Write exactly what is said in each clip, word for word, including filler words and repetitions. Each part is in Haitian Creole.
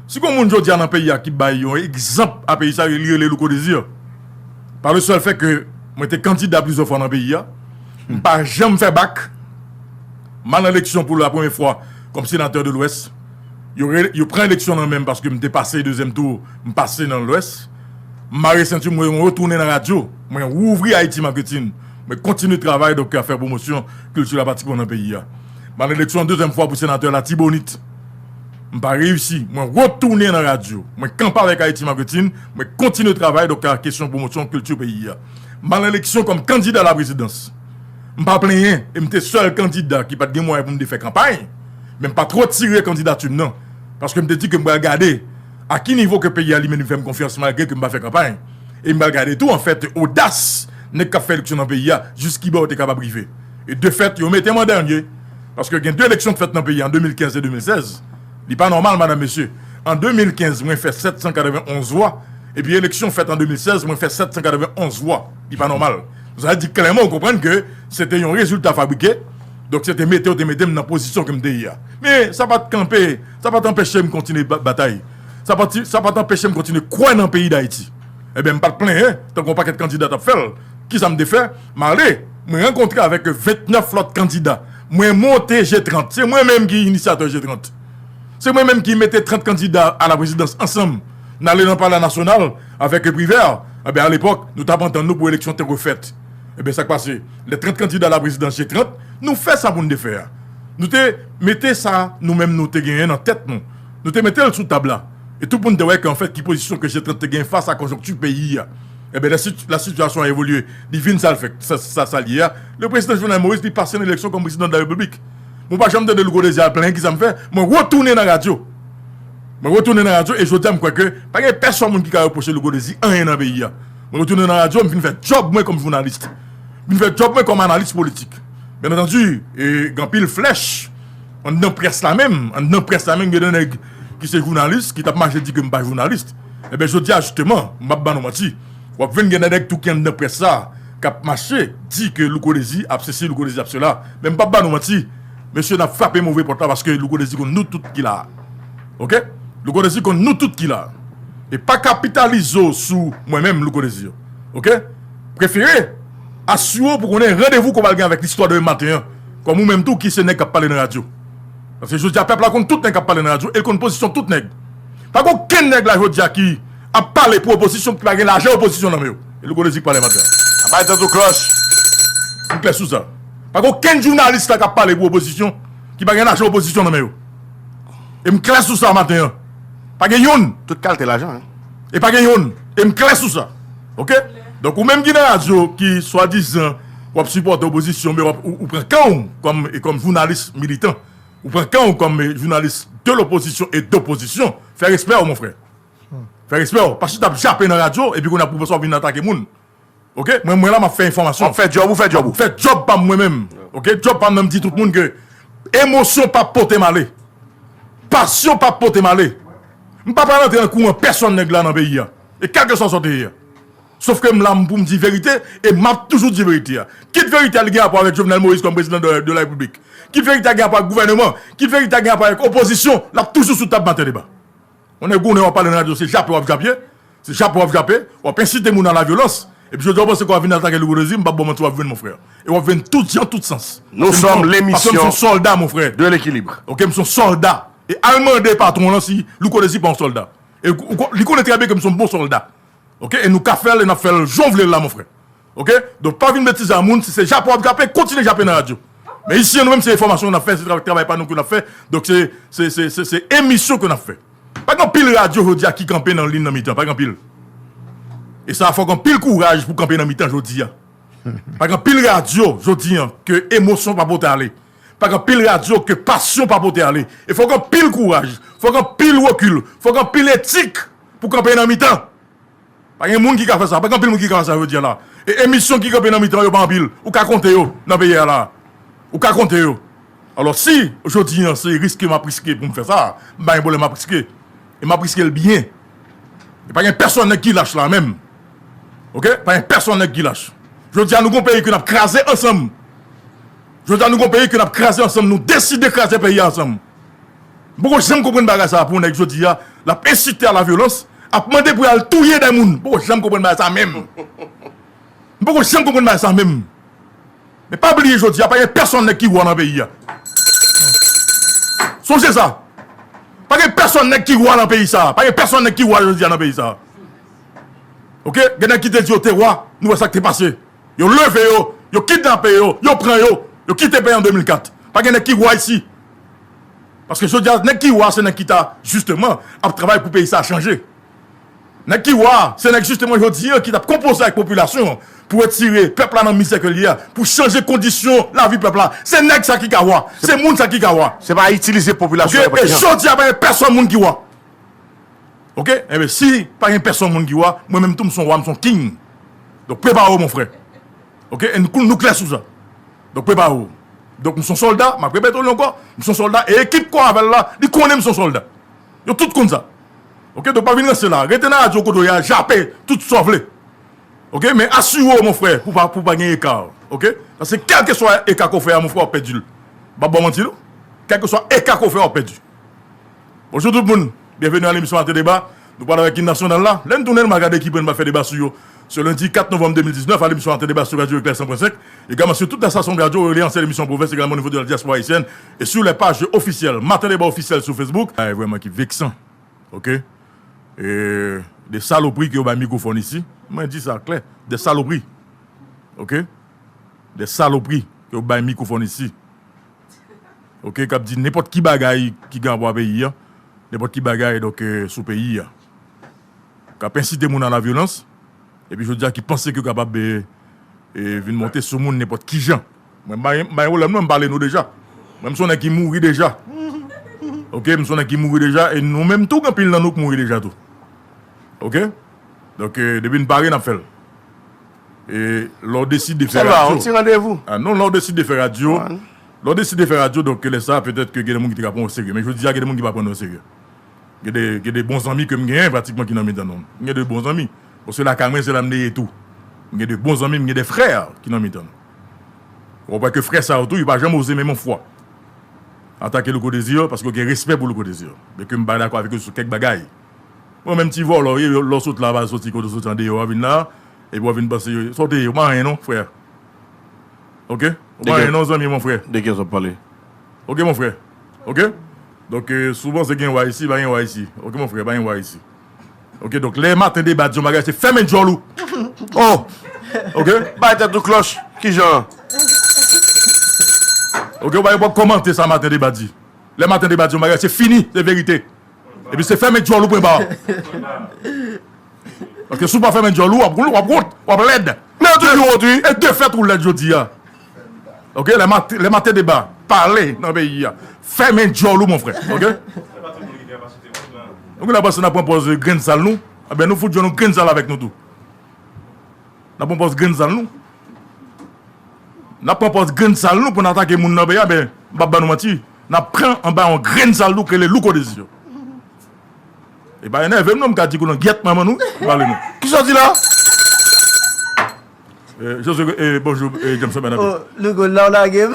Si gon moun jodi a nan peyi a ki bay yon egzanp a peyi sa, li rele Louko Désir. Pa le sèl fè ke mwen te kandida plizyè fwa nan peyi a, m pa janm fè bak, m al nan eleksyon pou la premyè fwa kòm senatè de Lwès. Yo, re- yo pran eleksyon nan men m paske m te pase dezyèm tou, m pase nan Lwès. M mare senti m, mwen retounen nan radyo. Mwen wouvri Ayiti Maketin. Mwen kontinye travay, donk, a fè pwomosyon kilti a patikilman nan peyi a. M al eleksyon dezyèm fwa pou senatè Latibonit. M pa reyisi. Mwen retounen nan radyo. Mwen kanpe avèk Ayiti Maketin. Mwen kontinye travay, donk, a kesyon pwomosyon kilti peyi a. M al eleksyon kòm kandida laprezidans. M pa plenyen, e m te sèl kandida ki pa t gen mwayen pou m te fè kanpay, men m pa t retire kandidati m nan. Paske m te di ke m pral gade a ki nivo ke peyi a li menm li fè m konfyans malgre ke m pa fè kanpay. E m pral gade tou, anfèt, odas nèg k ap fè eleksyon nan peyi a, jis ki bò yo te kapab rive. E de fèt, yo mete m an dènye. Paske gen de eleksyon k fèt nan peyi a an de mil kenz e de mil sèz. Li pa nòmal, madanm, mesye. An de mil kenz, mwen fè sèt san katrevenn onz vwa. Epi eleksyon fèt an de mil sèz, mwen fè sèt san katrevenn onz vwa. Li pa nòmal. Sa vle di klèman, ou konprann ke se te yon rezilta fabrike. Donk, se te mete yo te mete m nan pozisyon ke m te ye a. Men, sa pa t kanpe, sa pa t anpeche m kontinye ba- batay. Sa pa t, sa pa t anpeche m kontinye kwè nan peyi Dayiti. Ebyen, m pa t plenyen, tankou yon pakèt kandida t ap fè l. Kisa m te fè? M ale, mwen rankontre avèk vennèf lòt kandida. Mwen monte G trant. Se mwen menm ki inisyatè G trant. Se mwen menm ki mete trant kandida a la prezidans ansanm. N ale nan Palè Nasyonal avèk Privert. Ebyen, alepòk, nou t ap antann nou pou eleksyon te refèt. Ebyen, sa k pase? Lè trant kandida a la prezidans G trant, nou fè sa pou n te fè a. Nou te mete sa nou menm nou te genyen nan tèt nou. Nou te mete l sou tab la. E tout moun te wè ke, anfèt, ki pozisyon ke G trant te genyen fas a konjonkti peyi a. Ebyen, la sit- la sitiyasyon a evolye. Li vin sa l fè, sa, sa, sa l ye a. Le prezidan Jovenel Moïse, li pase nan eleksyon kòm prezidan de la repiblik. Mwen pa janm tande Louko Désir al plenyen, kisa m fè? Mwen retounen nan radyo. Mwen retounen nan radyo e jodi a m kwè ke pa gen pèsòn moun ki ka repwoche Louko Désir anyen nan peyi a. Mwen retounen nan radyo, m vin fè djòb mwen kòm jounalis. M vin fè djòb mwen kòm analis politik. Byen antandi, e, gen anpil flèch anndan près la menm, anndan près la menm, gen de nèg ki se jounalis, ki t ap mache di ke m pa jounalis. Ebyen, jodi a, jisteman, m p ap ba nou manti. W ap jwenn gen de nèg tou ki anndan près sa, k ap mache, di ke Louko Désir ap sesi, Louko Désir ap sela. Men m p ap ba nou manti. Mesye, n ap frape move pòt la paske Louko Désir konn nou tout ki la a. Oke? Louko Désir konn nou tout ki la a. E pa kapitalize w sou mwen menm, Louko Désir. Oke? Prefere asire w pou konnen randevou ke w pral gen avèk listwa demen maten an. Kòm ou menm tou ki se nèg k ap pale nan radyo. Paske jodi a pèp la konn tout nèg k ap pale nan radyo e l konn pozisyon tout nèg. Pa gen okenn nèg la jodi a ki ap pale pou opozisyon ki pa gen lajan opozisyon nan men yo. E Louko Désir k pale maten an. Ap bay tèt ou klòch. M klè sou sa. Pa gen okenn jounalis la k ap pale pou opozisyon ki pa gen lajan opozisyon nan men yo. E m klè sou sa maten an. Pa gen youn. Tout kalte lajan, hein. E pa gen youn. E m klè sou sa. Oke? Donk, ou menm ki nan radyo, ki swadizan w ap sipòte opozisyon, men w ap, ou, ou pran kan w kòm, e kòm jounalis militan. Ou pran kan w kòm, e, jounalis de l'opposition et d'opposition. Fè respè w, mon frè. Fè respè w. Pa chita ap jape nan radyo, epi kounye a pou w panse w ap vin atake moun. Oke? Mwen, mwen la, m ap fè enfòmasyon. W ap fè djòb ou, fè djòb ou. Fè djòb pa m mwen menm. Oke? Djòb pa m nan, m di tout moun ke emosyon p ap pote m ale. Pasyon p ap pote m ale. M pa pral antre nan kouran pèsonn nèg la nan peyi a. E kèlkeswa sa w te ye a. Sof ke m la m pou m di verite, e m ap toujou di verite a. Kit verite a li gen rapò avèk Jovenel Moïse kòm prezidan de, de la repiblik. Kit verite a gen rapò avèk gouvèneman. Kit verite a gen rapò avèk opozisyon, l ap toujou sou tab maten deba. Yon nèg goumen w ap pale nan radyo, se jape w ap jape. Se jape w ap jape. W ap ensite moun a la vyolans. Epi jodi a w panse ke w ap vin atake Louko Désir, m p ap ba w manti, w ap jwenn, mon frè. E w ap jwenn tout jan, tout sans. Nous sommes l'émission de l'équilibre. Paske m se yon sòlda, mon frè. Oke, m se yon sòlda. E al mande patwon lan si Louko Désir pa yon sòlda. E ou, ou, li konnen trè byen ke m se yon bon sòlda. Oke? E nou ka fè l, e n ap fè l jan w vle l la, mon frè. Oke? Donk, pa vin betize a moun, si se jape w ap jape, kontinye jape nan radyo. Men isi an, nou menm, se enfòmasyon n ap fè, se tra- travay pa nou ke n ap fè. Donk, se, se, se, se, se emisyon ke n ap fè. Pa gen anpil radyo jodi a ki kanpe nan liy nan mitan, pa gen anpil. E sa fòk anpil kouraj pou kanpe nan mitan jodi a. Pa gen anpil radyo jodi a ke emosyon pa pote ale. Pa gen anpil radyo ke pasyon pa pote ale. E fòk anpil kouraj, fòk anpil rekil, fòk anpil etik pou kanpe nan mitan. Pa gen moun ki ka fè sa. Pa gen anpil moun ki ka fè sa jodi a la. E emisyon ki kanpe nan mitan yo pa anpil. Ou ka konte yo nan peyi a la. Ou ka konte yo. Alò, si jodi a se riske m ap riske pou m fè sa, m pa gen pwoblèm, m ap riske. E m ap riske l byen. E pa gen pèsonn nèg ki lach la menm. Oke? Pa gen pèsonn nèg ki lach. Jodi a, nou gon peyi ke n ap kraze ansanm. Jodi a, nou gon peyi ke n ap kraze ansanm. Nou deside kraze peyi a ansanm. M poko janm konprann bagay sa pou yon nèg jodi a, l ap ensite a la vyolans, ap mande pou y al touye de moun. M poko janm konprann bagay sa menm. M poko janm konprann bagay sa menm. Men pa bliye jodi a, pa gen pèsonn nèg ki wa nan peyi a. Sonje sa. Pa gen pèsonn nèg ki wa nan peyi sa. Pa gen pèsonn nèg ki wa jodi a nan peyi sa. Oke? Gen nèg ki te di yo te wa, nou wè sa k te pase. Yo leve yo, yo kidnape yo, yo pran yo, yo kite peyi an de mil kat. Pa gen nèg ki wa isi. Paske jodi a, nèg ki wa, se nèg ki ta, jisteman, ap travay pou peyi sa chanje. Nèg ki wa, se nèg jisteman jodi a ki t ap konpoze ak popilasyon an pou retire pèp la nan mizè ke l ye a, pou chanje kondisyon lavi pèp la. Se nèg sa ki ka wa, se moun sa ki ka wa. Se pa itilize popilasyon an. Oke? E jodi a, pa gen pèsonn moun ki wa. Oke? Enben, si pa gen pèsonn moun ki wa, mwen menm tou, m se yon wa, m se yon king. Donk, prepare w, mon frè. Oke? E nou, nou klè sou sa. Donk, prepare w. Donk, m se yon sòlda, m ap repete w li ankò, m se yon sòlda, e ekip kò avè l la, li konnen m se yon sòlda. Yo tout konn sa. Oke? Donk, pa vin ranse la. Rete nan radyo kote w ye a, jape tout sa w vle. Oke? Men asire w, mon frè, pou pa, pou pa gen eka. Oke? Paske kèlkeswa eka ke w fè a, mon frè, w ap pèdi l. M p ap ba w manti, non. Kèlkeswa eka ke w fè a, w ap pèdi. Bonjou tout moun. Byenveni nan lemisyon Maten Deba. Nou pral avèk im nasyonal la. Lè n tounen, n va gade ki pwen n va fè deba sou yo. Ce lundi quatre novembre deux mille dix-neuf, à l'émission Matin Débat sur Radio Éclair cent point cinq, également sur toutes les stations de radio relayant cette émission en province, également au niveau de la diaspora haïtienne et sur les pages officielles Matin Débat officiel sur Facebook. Bagay vrèman ki veksan. Oke? E, de salopri ke yo bay mikwofòn isi. Mwen di sa klè. De salopri. Oke? De salopri ke yo bay mikwofòn isi. Oke, k ap di nenpòt ki bagay ki gen rapò a peyi a, nenpòt ki bagay, donk, eh, sou peyi a. K ap ensite moun a la vyolans, epi jodi a ki panse ke yo kapab, eh, eh, vin monte sou moun nenpòt ki jan. Mwen, m pa gen, m pa gen pwoblèm non, m pale nou deja. Mwen, m se yon nèg ki mouri deja. Oke, m se yon nèg ki mouri deja, e nou menm tou, gen anpil nan nou k mouri deja tou. Oke? Donk, eh, depi n pare, n ap fè l. E lè w deside fè radyo. Yon ti randevou. Ah, non, lè w deside fè radyo. Lè w deside fè radyo, donk, lè sa, petèt ke gen de moun ki te ka pran w serye. Men jodi a, gen de moun ki pa pran nou serye. Gen de, gen de bon zanmi ke m genyen, pratikman, ki nan mitan nou. M gen de bon zanmi. Paske lakay mwen, se la m te ye tou. M gen de bon zanmi, m gen de frè ki nan mitan nou. Ou wè ke frè sa yo tou, yo pa janm oze menm yon fwa atake Louko Désir, paske yo gen respè pou Louko Désir. Byenke m pa dakò avèk yo sou kèk bagay. Bon, menm ti vòlò, lè w sot la, w soti kote w soti andeyò, w vin la, epi w vin panse, sa w te ye, w pa anyen non, frè. Oke? W pa anyen non, zanmi, mon frè. De kiyès w ap pale? Oke, mon frè. Oke? Donk, eh, souvan se gen wa isi, pa gen wa isi. Oke, mon frè, pa gen wa isi. Oke, donk, lè Maten Deba di yon bagay, se fèmen djòl ou. Oh! Oke? Bay tèt ou klòch. Ki jan? Oke, w pa gen pòp kòmante sa Maten Deba di. Lè Maten Deba di yon bagay, se fini, se verite. Epi se fèmen djòl ou pwen ba. Paske si w pa fèmen djòl ou, w ap, w ap wont, w ap lèd. Men yo toujou wont, wi. E defèt ou lèd jodi a. Oke, lè Mat-, lè Maten Deba pale nan peyi a, fèmen djòl ou, mon frè. Oke? Donk, la panse n ap pran pòz grenn sal nou. Enben, nou fout jwenn nou grenn sal avèk nou tou. N ap pran pòz grenn sal nou. N ap pran pòz grenn sal nou pou n atake moun nan peyi a, men m p ap ban nou manti. N ap pran anba yon grenn sal nou k rele Louko Désir. E pa enève m non, m ka di kou nan gyèt manman nou, m pale nou. Kisa w di la? Eh, José, eh, bonjou, eh, James Samuel. Oh, Louko, la w lage m.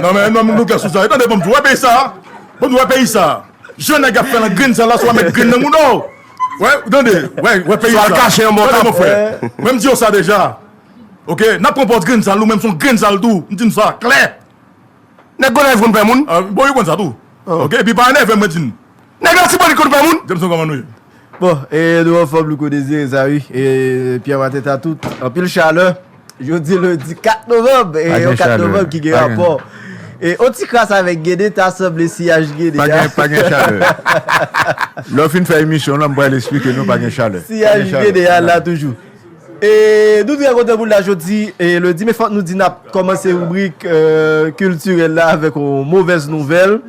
Non, men, non, nou klè sou sa. Tande, ban m di w, wè peyi sa. Ban m di w, wè peyi sa. Jan nèg ap fè nan grenn sal la, swa mèt grenn nan moun, oh. Wè, tande, wè, wè peyi sa. Swa l kache anba yon kapò. Tande, mon frè. Mwen, m di w sa deja. Oke, n ap pran pòz grenn sal nou, menm si yon grenn sal tou. M di nou sa klè. Nèg Gonayiv konn pè moun. Ah, bon, yo konn sa tou. Oh. Oke, epi pa enève m, mwen di n. Nèg Latibonit konn pè moun. Jameson, kòman nou ye? Bon, e nou anfòm, Louko Désiré, sa wi. E Pierre Mateta tout. Anpil chalè. Jodi lendi kat novanm, e yon kat novanm ki gen rapò. E yon ti kras avèk Gede, ta sanble siyaj Gede a. Pa gen, pa gen chalè. Lè w fin fè emisyon lan, m pral eksplike nou pa gen chalè. Siyaj Gede a la toujou. E nou trè kontan pou la jodi, e lendi, men fòk nou di n ap kòmanse ribrik, e, kiltirèl la avèk yon movèz nouvèl.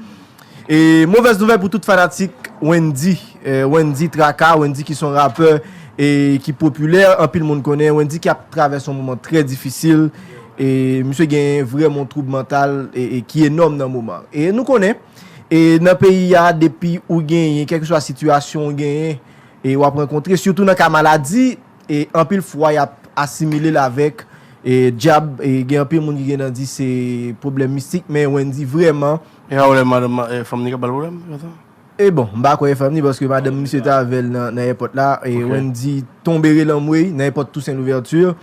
E movèz nouvèl pou tout fanatik Wendy, e, Wendy Traka, Wendy ki se yon rapè e ki popilè, anpil moun konnen Wendy ki ap travèse yon moman trè difisil. E misye gen vrèman yon twoub mantal e, e ki enòm nan moman. E nou konnen, e nan peyi a, depi ou genyen, kèlkeswa sitiyasyon ou genyen, e w ap rankontre, sitou nan ka maladi, e anpil fwa y ap asimile l avèk, e dyab, e gen anpil moun ki gen nan di se pwoblèm mistik, men Wendy vrèman E a ou lè madanm, eh, fanm ni ka ba l pwoblèm konsa? E bon, m pa kwè fanm ni paske madanm misye te avè l nan, nan èpòt la. E Ok. Wendy tonbe rele anmwey nan èpòt Toussaint Louverture.